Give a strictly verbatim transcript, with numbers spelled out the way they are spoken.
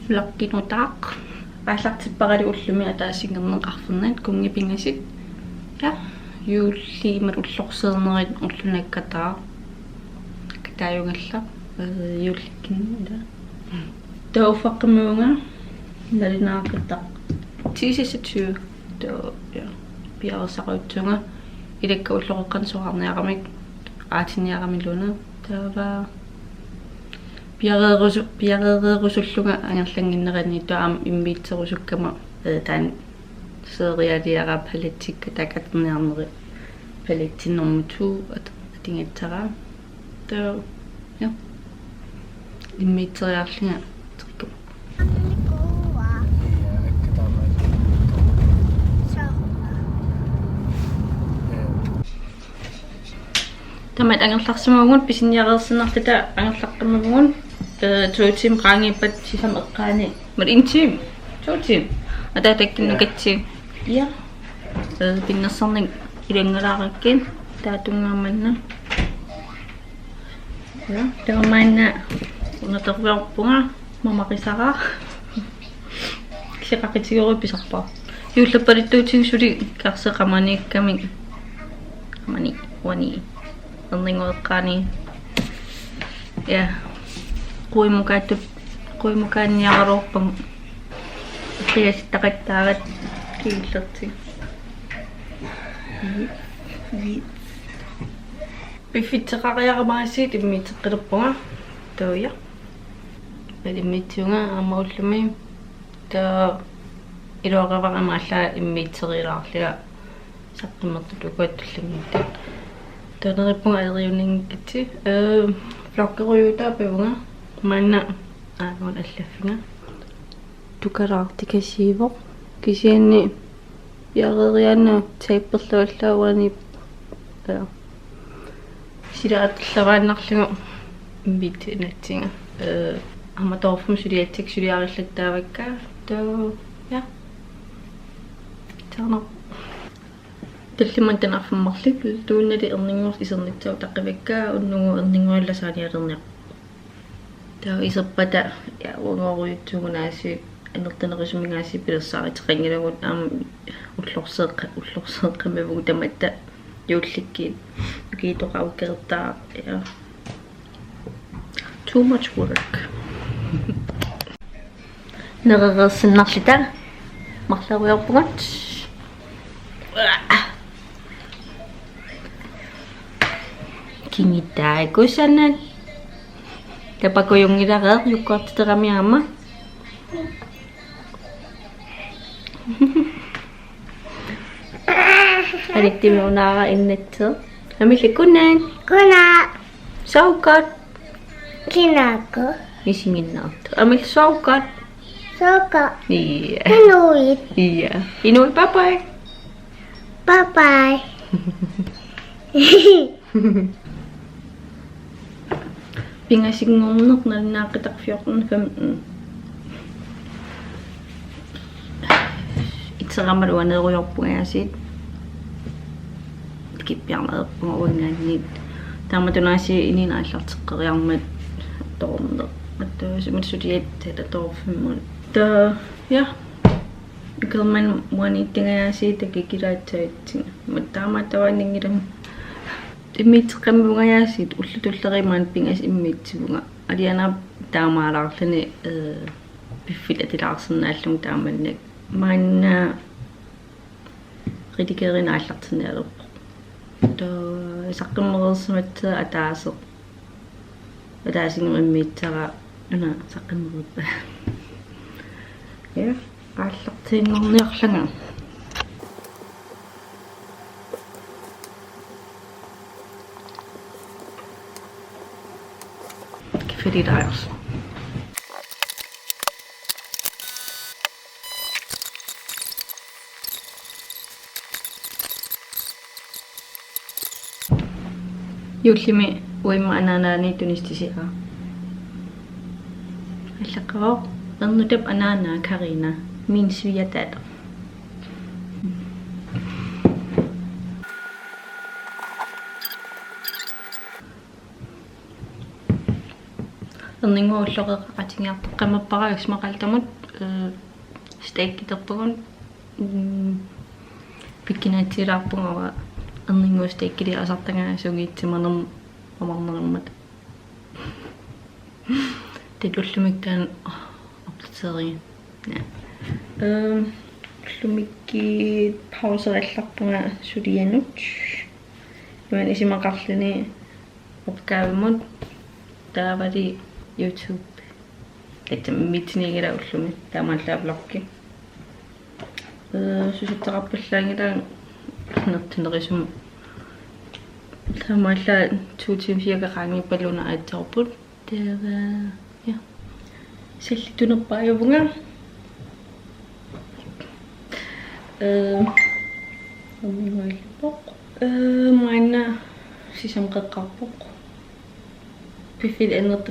Vloggi nutaaq. Aallartipparalu ullumi ataasinngorneq arfernat kunngi pingasut. Ja, juulli imaluunniit ullorsiornerit ulloq nakkataaq. Nakkataajugallaq, øh, juullikkunni ila. Taava uffaqqimmiuvunga nalunaaqutaq. Ti seksogtyve. Taava, ja. Piareersarujussuuvunga. Ilakka ulloqeqqanut soraarniaramik, aatinniaramiluunniit. Taava piareerusu-, piareerusullunga angerlannginnerani, taava aamma immiusserusukkama, øh, taanna serialiara palettikka taakku atorniarneri, paletti nummer to at-, atugassara. Taava, ja. Immiusseriarlunga tikku. Tamatta angerlarsimavugut, pisiniareersinnarluta angerlaqqimmavugut, øh, to timer qaangiuppata sisamat eqqaani. Imaluunniit en time. To timer. Ataatakkunnukatsigu. Ja. Øh, pinnersarnik ilanngulaarakkit. Taava tungaanut manna. Ja, taava maanna unatorviorpunga, mamarisara. Kisianni qaqutigeruit pisarpara. Juullip palettuutigut suli karsi qamaniikkamik. Qamani, uani. Erninnguit eqqaani. Ja. Quimukaatut, quimukaanniaraluarpagut. Qiasittaqattaarat kingullertik. Piffissaqariarama aasiit immiusseqqilerpunga. Taava ja. Immiussivunga aamma ullumi. Taava iluaqavara aamma allaat immiusserilaarlunga saqqummertutut uku tullinngitta. Taava neriuppunga ajoriunninngikkatsigu. Øh, vloggerujuutaapavunga. Maanna aajuku allaffiga. Tukalaartikasiivoq. Kisianni piareeriaannaq taperluallaavani. Ja. Sila atorlavaannarlugu immiussinnaassavunga. Øh, aamma torfum suliassakka suliarillattaavakka. Taava, ja. Taanna. Tallimat taanna arfineq-marluk, tuunnali erninnguit isernissaat utaqqivaakka, unnugu erninnguit lasaanialerniaq. Taava iserpata, ja, uangoorujussuugunarpoq aasiit, annertunerusumik aasiit pilersaaruteqanngilagut, aamma ullorseeqqa-, ullorseeqqammavugut tamatta juullikkut. Ukiutoqarukkertaa, ja. Too much work. Nerereersinnarluta marloriarpugut. Kingutaa kusanaq. Tapakujunngilara yoghurtiterami aamma. Anittumi unaara innatseq. Amilli kunaat. Kunaat. Sooq? Kinaakku. Isiginnaartut. Amilli sooq? Sooq? Ja. Inuit. Ja. Inuit, bye bye. Bye bye. Pingasunngorneq nalunaaqutaq fjorten femten. Itseramma uaneerujoorpunga aasiit. Kippiarneq ajorpunga uanngaanniit. Taamatut aasiit inuuneq aallarteqqeriarmat toorneq. Attuusimut suliat tata toorfimmut. Taava, ja. Ikerman uaniittunga aasiit takikilaatsaatsiga. Mattaama tavanningilam. Immiusseqqammavunga aasiit, ullut tulleriit maanna pingasut immiussivunga. Alianaap taamaalaarluni, øh, piffissaq atilaarsinnaallunga taamannak. Maanna redigering aallartinnialerpoq. Taava saqqummereersimassaagut ataaseq. Ataasinngormat immiussara una saqqummereerpara. Ja, aallartiinnarniarlanga. Kifililaajarsi. Juullimi uimma anaanaanit tunissutisiaq. Allaqqavoq, ernutap anaanaa Karina, min svigerdatter. Erninnguaq ulloqeqatigiartoqqammerpara isumaqallatamut, eh, steakiterpagut, mm, pikkunaatsilaarpugut erninnguaq steakiliaasartagaa sungiussimanermut amarnerimmat. Taava ullumikkut taanna opdateringit. Ja. Øhm, ullumikkut pauserallarpunga sulianut. Imannak isumaqarluni opgavemut taavalu YouTube. Tassami mittiniigila ullumi taamaallaat vloggi. Øh, susassaqarpallaanngilanga nertunerisumik. Taamaallaat to timer cirka qaangiuppalluuna aatsaarput. Taava, ja. Salliunerpaajuvunga. Øh, aamma imaallappoq. Øh, maanna sisamat qeqqarpoq. Piffissap annertu-